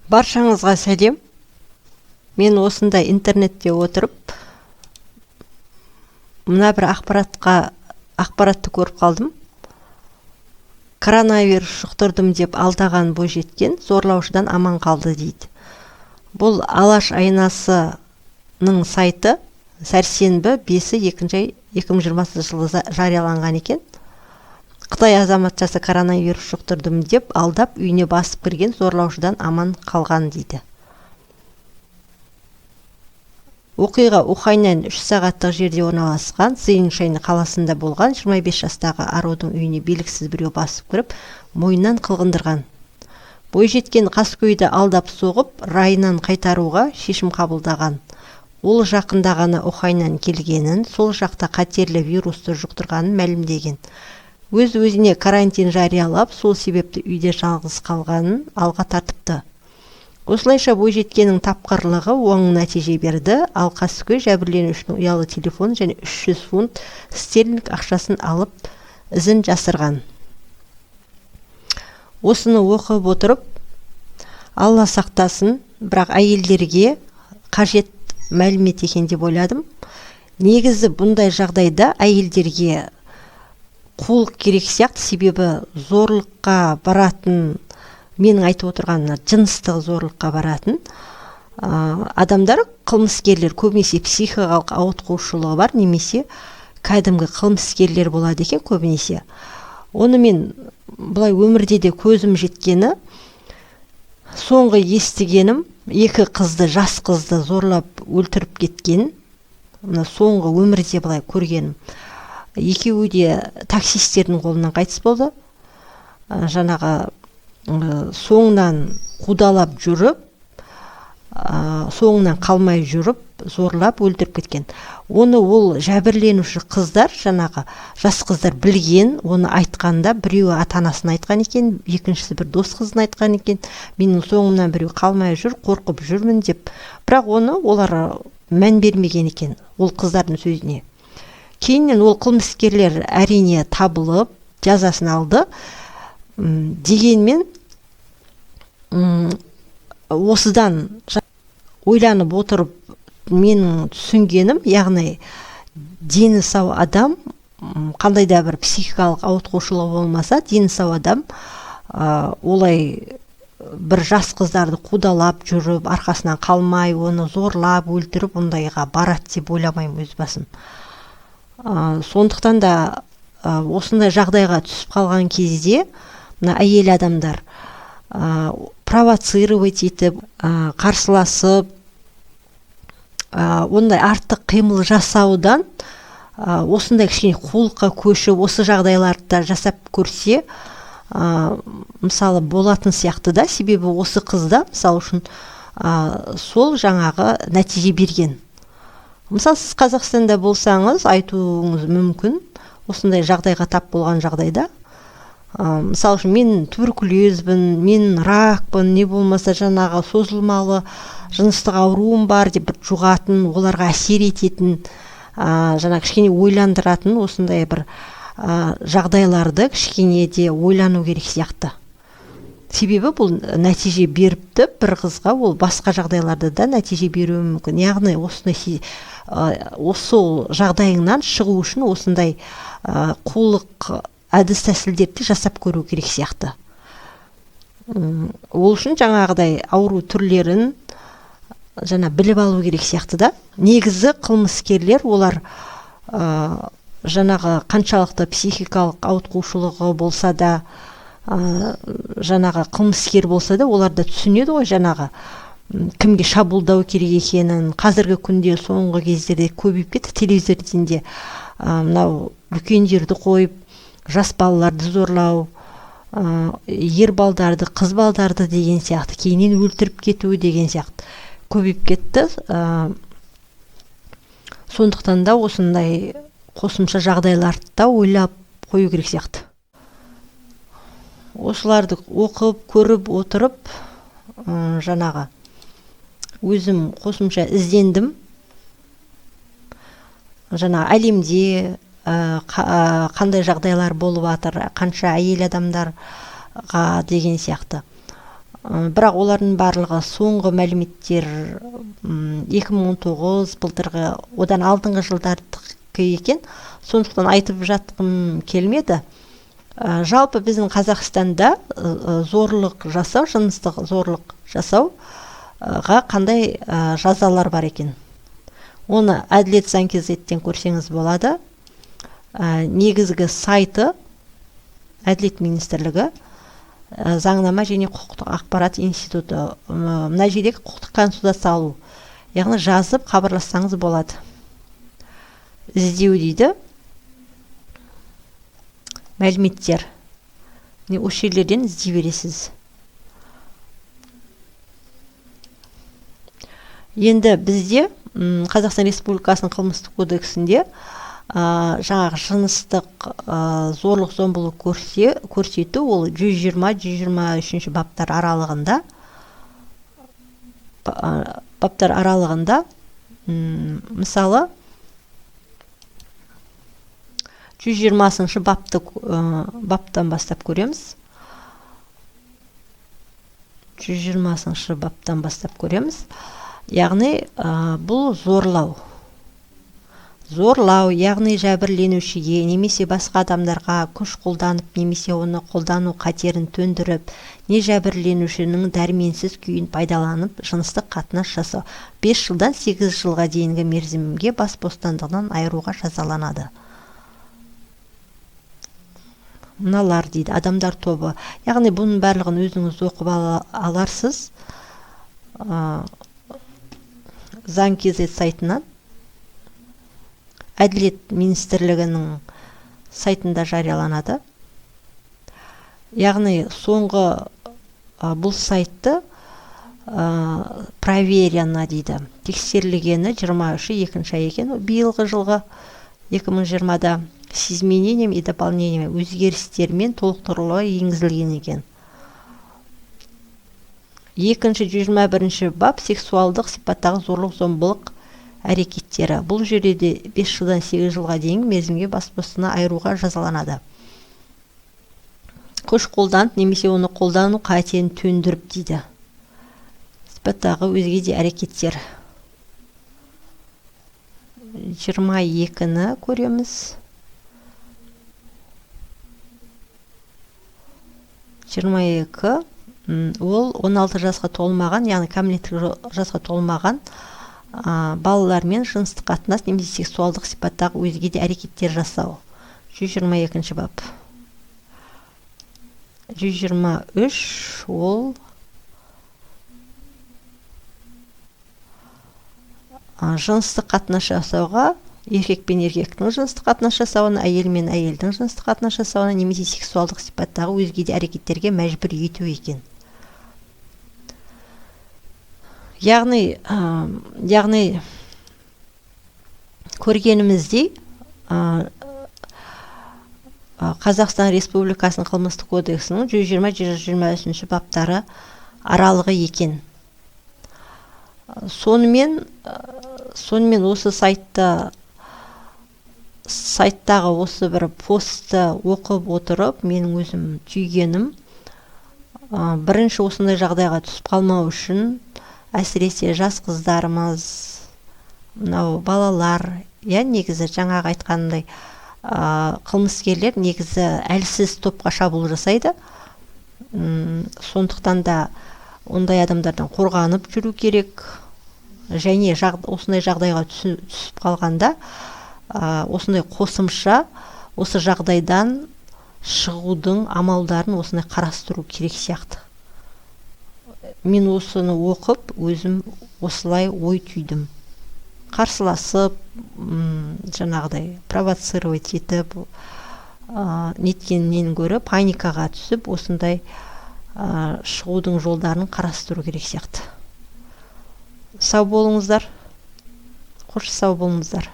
Баршаңызға сәлем. Мен осындай интернетте отырып, мына бір ақпаратты көріп қалдым. Коронавирус жұқтырдым деп алдаған бойжеткен зорлаушыдан аман қалды дейді. Бұл Алаш айнасының сайты, сәрсенбі 5-2 2020 жылы жарияланған екен. Қытай азаматшасы коронавирус жұқтырдым деп алдап, үйіне басып кірген зорлаушыдан аман қалған дейді. Оқиға Уханьнан 3 сағаттық жерде орналасқан Цзиньшань қаласында болған. 25 жастағы арудың үйіне белгісіз біреу басып кіріп, мойнынан қылғындырған. Бойжеткен қаскөйді алдап соғып, райынан қайтаруға шешім қабылдаған. Ол жақында ғана Уханьнан келгенін, сол жақта қатерлі вирусты жұқтырғанын мәлімдеген. Өз өзіне карантин жариялап, сол себепті үйде жалғыз қалғанын алға тартыпты. Осылайша, бойжеткеннің тапқырлығы оң нәтиже берді, ал қаскөй жәбірленушінің ұялы телефонын және 300 фунт стерлинг ақшасын алып, ізін жасырған. Осыны оқып отырып, Алла сақтасын, бірақ әйелдерге қажет мәлімет екен деп ойладым. Негізі, бұндай жағдайда әйелдерге қулық керек сияқты, себебі зорлыққа баратын, менің айтып отырғаным, мына жыныстық зорлыққа баратын адамдар, қылмыскерлер көбінесе психикалық ауытқушылығы бар немесе кәдімгі қылмыскерлер болады екен көбінесе. Оны мен былай өмірде де көзім жеткені, соңғы естігенім, екі қызды, жас қызды зорлап өлтіріп кеткен. Мына соңғы өмірде былай көргенім, екеуі де таксистердің қолынан қайтыс болды. Жаңағы соңынан қудалап жүріп, соңынан қалмай жүріп, зорлап өлтіріп кеткен. Оны ол жәбірленуші қыздар, жаңағы жас қыздар білген. Оны айтқанда, біреуі ата анасына айтқан екен, екіншісі бір дос қызына айтқан екен, менің соңымнан біреу қалмай жүр, қорқып жүрмін деп. Бірақ оны олар мән бермеген екен ол қыздардың сөзіне. Кейіннен ол қылмыскерлер, әрине, табылып, жазасын алды. Дегенмен осыдан ойланып отырып, менің түсінгенім, яғни дені сау адам, қандай да бір психикалық ауытқушылығы болмаса, дені сау адам олай бір жас қыздарды қудалап жүріп, арқасынан қалмай, оны зорлап өлтіріп, ондайға барады деп ойламаймын өз басым. Сондықтан да осындай жағдайға түсіп қалған кезде мына әйел адамдар провоцировать етіп, қарсыласып, ондай артық қимыл жасаудан осындай кішкене қулыққа көшіп, осы жағдайларды да жасап көрсе, мысалы, болатын сияқты да. Себебі осы қызда, мысалы үшін, сол жаңағы нәтиже берген. Мысалы, сіз Қазақстанда болсаңыз, айтуыңыз мүмкін осындай жағдайға тап болған жағдайда, мысалы үшін, мен туберкулезбін, мен ракпын, не болмаса жаңағы созылмалы жыныстық ауруым бар деп, бір жұғатын, оларға әсер ететін, жаңа кішкене ойландыратын осындай бір жағдайларды кішкене де ойлану керек сияқты. Себебі бұл нәтиже беріпті бір қызға, ол басқа жағдайларда да нәтиже беруі мүмкін. Яғни осындай осы жағдайыңнан шығу үшін осындай қулық әдіс тәсілдерді жасап көру керек сияқты. Ол үшін жаңағыдай ауру түрлерін жаңа біліп алу керек сияқты да. Негізі, қылмыскерлер олар жаңағы қаншалықты психикалық ауытқушылығы болса да, жаңағы қылмыскер болса да, олар да түсінеді ғой жаңағы кімге шабуылдау керек екенін. Қазіргі күнде, соңғы кездерде көбейіп кетті телевизорден де мынау үлкендерді қойып, жас балаларды зорлау, ер балдарды, қыз балдарды деген сияқты, кейіннен өлтіріп кету деген сияқты көбейіп кетті. Сондықтан да осындай қосымша жағдайларды да ойлап қою керек сияқты. Осыларды оқып, көріп отырып, жаңағы өзім қосымша іздендім, жаңа әлемде қандай жағдайлар болып жатыр, қанша әйел адамдарға деген сияқты. Бірақ олардың барлығы соңғы мәліметтер 2019, былтырғы, одан алдыңғы жылдардікі екен. Сондықтан айтып жатқым келмеді. Жалпы біздің Қазақстанда зорлық жасау, жыныстық зорлық жасауға қандай жазалар бар екен? Оны Әділет заң kz-тен көрсеңіз болады. Негізгі сайты Әділет министрлігі, заңнама және құқықтық ақпарат институты. Мына жерде құқықтық консультация алу, яғни жазып хабарлассаңыз болады. Іздеу дейді. Мәліметтер. Міне, осы жерлерден іздей бересіз. Енді бізде Қазақстан Республикасының қылмыстық кодексінде жаңағы жыныстық зорлық зомбылық көрсету ол 120-123 баптар аралығында, баптар аралығында, мысалы 120-шы баптан бастап көреміз. 120-шы баптан бастап көреміз. Яғни бұл зорлау. Зорлау, яғни жәбірленушіге немесе басқа адамдарға күш қолданып, немесе оны қолдану қатерін төндіріп, не жәбірленушінің дәрменсіз күйін пайдаланып, жыныстық қатынас жасау. 5 жылдан 8 жылға дейінгі мерзімге бас бостандығынан айыруға жазаланады. Мыналар дейді, адамдар тобы. Яғни бұның барлығын өзіңіз оқып аларсыз. Заң kz сайтынан, Әділет министрлігінің сайтында жарияланады. Яғни соңғы бұл сайтты проверено дейді. Тексерілгені 23-і ай екен, биылғы жылғы 2020-да с изменением и дополнением, өзгерістермен толықтырулар енгізілген екен. Екінші 121 бап сексуалдық сипаттағы зорлық зомбылық әрекеттері. Бұл жерде де 5 жылдан 8 жылға дейінгі мерзімге бас бостандығынан айыруға жазаланады. Күш қолданып немесе оны қолдану қатерін төндіріп дейді. Сипаттағы өзге де әрекеттер. 22-ні көреміз. 22 ол 16 жасқа толмаған, яғни кәмелеттік жасқа толмаған балалармен жыныстық қатынас немесе сексуалдық сипаттағы өзге де әрекеттер жасау. 122 бап. 123 ол жыныстық қатынас жасауға, еркек пен еркектің жыныстық қатынас жасауына, әйел мен әйелдің жыныстық қатынас жасауына немесе сексуалдық сипаттағы өзге де әрекеттерге мәжбүр ету екен. Яғни көргеніміздей, Қазақстан Республикасының қылмыстық кодексінің 120-123 баптары аралығы екен. Сонымен осы сайттағы осы бір постты оқып отырып, менің өзім түйгенім, бірінші осындай жағдайға түсіп қалмау үшін, әсіресе жас қыздарымыз, мынау балалар, я негізі жаңағы айтқанымдай, қылмыскерлер негізі әлсіз топқа шабуыл жасайды. Сондықтан да ондай адамдардан қорғанып жүру керек. Және осындай жағдайға түсіп қалғанда, осындай қосымша осы жағдайдан шығудың амалдарын осындай қарастыру керек сияқты. Мен осыны оқып, өзім осылай ой түйдім. Қарсыласып, жаңағыдай провоцировать етіп, неткеннен гөрі паникаға түсіп, осындай шығудың жолдарын қарастыру керек сияқты. Сау болыңыздар. Қош сау болыңыздар.